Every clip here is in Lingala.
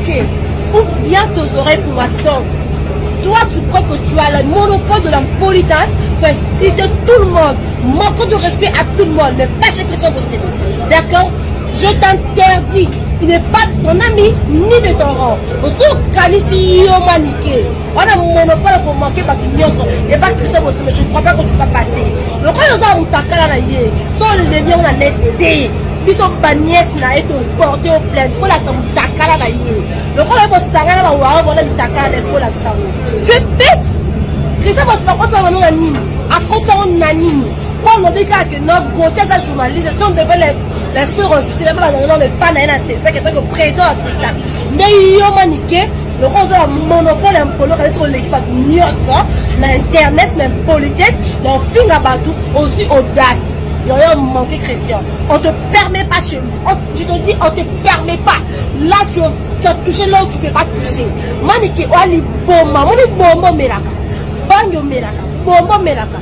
Manike, ouvre bien tes oreilles pour m'attendre. Toi, tu crois que tu as le monopole de la politesse pour inciter tout le monde, manquer de respect à tout le monde, mais pas chez Christian Bossé. D'accord? Je t'interdis. Il n'est pas ton ami ni de ton rang. Okanisi yo Manike. On a monopole pour manquer bato nyonso. Et pas Christian Bossé, mais je ne crois pas que tu vas passer. Le quand oza mutakala na ye, so le bien on a net te. Biso ba nièce na ye to porter au plainte. Kolakisa mutakala na ye. Lokola oyo bosangana bawara bona mitakala na ye, kolakisa yango. Tu es bête. Christian Bossé bakotisa bango na nini? Akotisa yango na nini? Mpo olobi kaka ke non, Gauthier aza journaliste, si on devait l'instruire en justice, même bazalaki nano epa na ye na CESAC, etant que président ya CESAC. Nde yo Manike, lokola oza na monopole ya mokolo, kanisi oleki bato nyonso na internet, na impolitesse, na ofinga bato, ozwi audace. Yoyo manqué Christian. On te permet pas chez nous. Je te dis, on te permet pas. Là, tu as touché là où tu peux pas toucher. Manike, oali boma. Moni bombo melaka. Banyo melaka. Bombo melaka.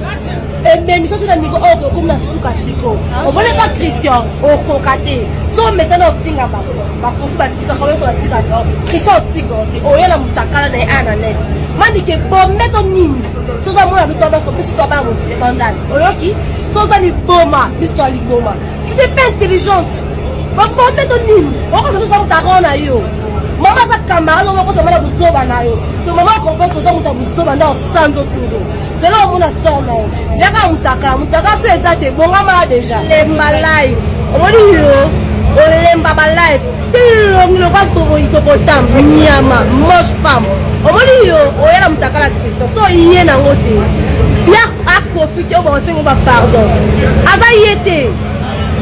Ememi soso na niveau oyo okomi na suka sikoyo. Omoni pa Christian, okoka te. So omesana ofinga bato. Bakofi batikaka oyo batikaka. Christian otika te. Oyela mutakala na ye a na net. Manike, bombe to nini? Sozo amona biso baso biso to bana mosebandani. Oyoki? Sozo liboma, biso to liboma. Tu n'es pas intelligente. Babombe to nini? Okosa toza mutaka na yo. Mama aza camarade moko okosa mwana buzoba na yo. So mama comprend toza mutu ya buzoba nde osando turo. Zela omona sort na yo. Yaka mutaka, mutaka so eza te bongama déjà. Lemba live. Omoni yo olemba ba live. Tilongi lokwa toko hippopotame, nyama, moche femme. Omoni yo oyela mutaka la Christian. So ye nango te. Ya akofi te oyo bakosengo ba pardon. Aza ye te.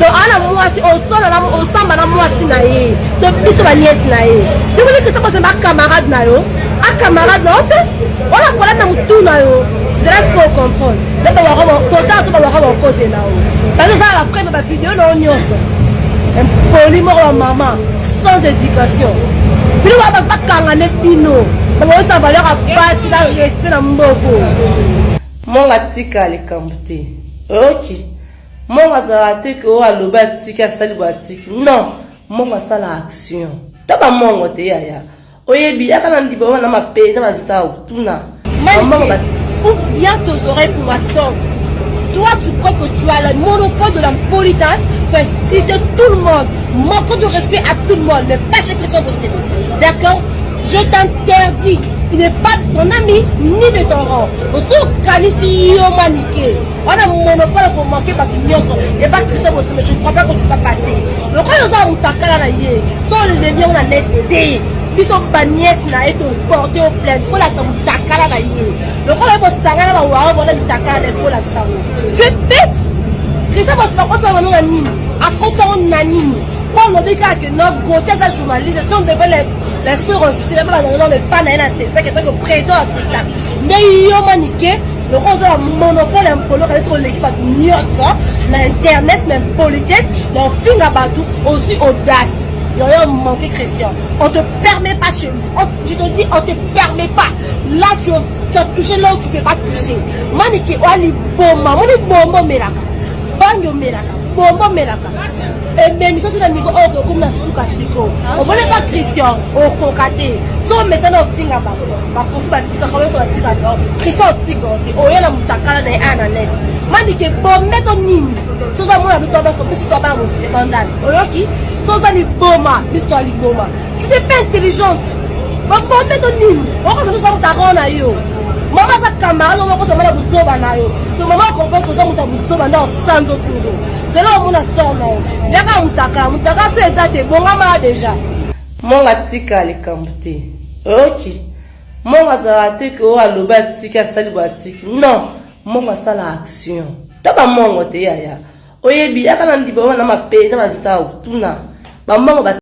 Donc ana mwasi osola na osamba na mwasi na ye to biso ba nièce na ye. Yo moni Christian Bosembe ba camarade na yo, a camarade na yo te. Wana problème na mutu na yo. Zela ce qu'on comprendre. Nde ba waka total so ba waka ba kote na yo. Parce que ça la preuve ba vidéo na yo nyonso. Impoli moko ya mama sans éducation. Bino ba bakanga ne bino. Ba bosa valeur ya basi na respect na mboko. Monga tika likambo te. Oyoki? Mongo azalaka te ke oyo alobi atiki asali bo atiki. Non, mongo asala action. To ba mongo te yaya. Oyebi yaka na ndiba wana mape na banzau tuna. Manike, ouvre bien tes oreilles pour m'attendre. Toi, tu crois que tu as le monopole de la politesse pour inciter tout le monde, manquer de respect à tout le monde, mais pas chez Christian Bossé. D'accord? Je t'interdis. Il n'est pas ton ami ni de ton rang. Okanisi yo Manike. On a monopole pour manquer bato nyonso. Et pas Christian Bossé, mais je ne crois pas que tu vas passer. Lokola oza mutakala na ye, so le bien na net te. Biso ba nièce na ye to porter au plainte. Kolakisa mutakala na ye. Lokola oyo bosangana ba wara bona mutakala na ye, kolakisa yango. Tu es bête. Christian Bossé bakotisa bango na nini? Akotisa yango na nini? Mpo olobi kaka ke non, Gauthier aza journaliste, si on devait l'instruire en justice, même bazalaki nano epa na ye na CESAC, etant que président ya CESAC. Nde yo Manike, lokola oza na monopole ya mokolo, kanisi oleki bato nyonso na internet, na impolitesse, na ofinga bato, ozwi audace. Yoyo manqué Christian. On te permet pas chez nous. Je te dis, on te permet pas. Là, tu as touché là où tu peux pas toucher. Manike, oali boma. Moni bombo melaka. Banyo melaka. Bombo melaka. Ememi soso na niveau oyo okomi na suka sikoyo. Omoni pa Christian, okoka te. So omesana ofinga bato. Bakofi batikaka oyo batikaka. Christian otika te. Oyela mutakala na ye a na net. Manike, bombe to nini? Sozo amona biso baso biso to bana mosebandani. Oyoki? Sozo liboma, biso to liboma. Tu n'es pas intelligente. Babombe to nini? Okosa biso mutaka na yo. Mama aza camarade moko okosa mwana buzoba na yo. So mama comprend que oza moto ya buzoba nde osando turo. Zela omona sort na yo. Yaka mutaka, mutaka so eza te, bongama déjà. Monga tika likambo te. Oyoki? Mongo azalaka te ke oyo alobi atiki asali bo atiki. Non, mongo asala action. To ba mongo te yaya. Oyebi yaka na ndiba wana mape na banzau tuna. Ba mongo ba.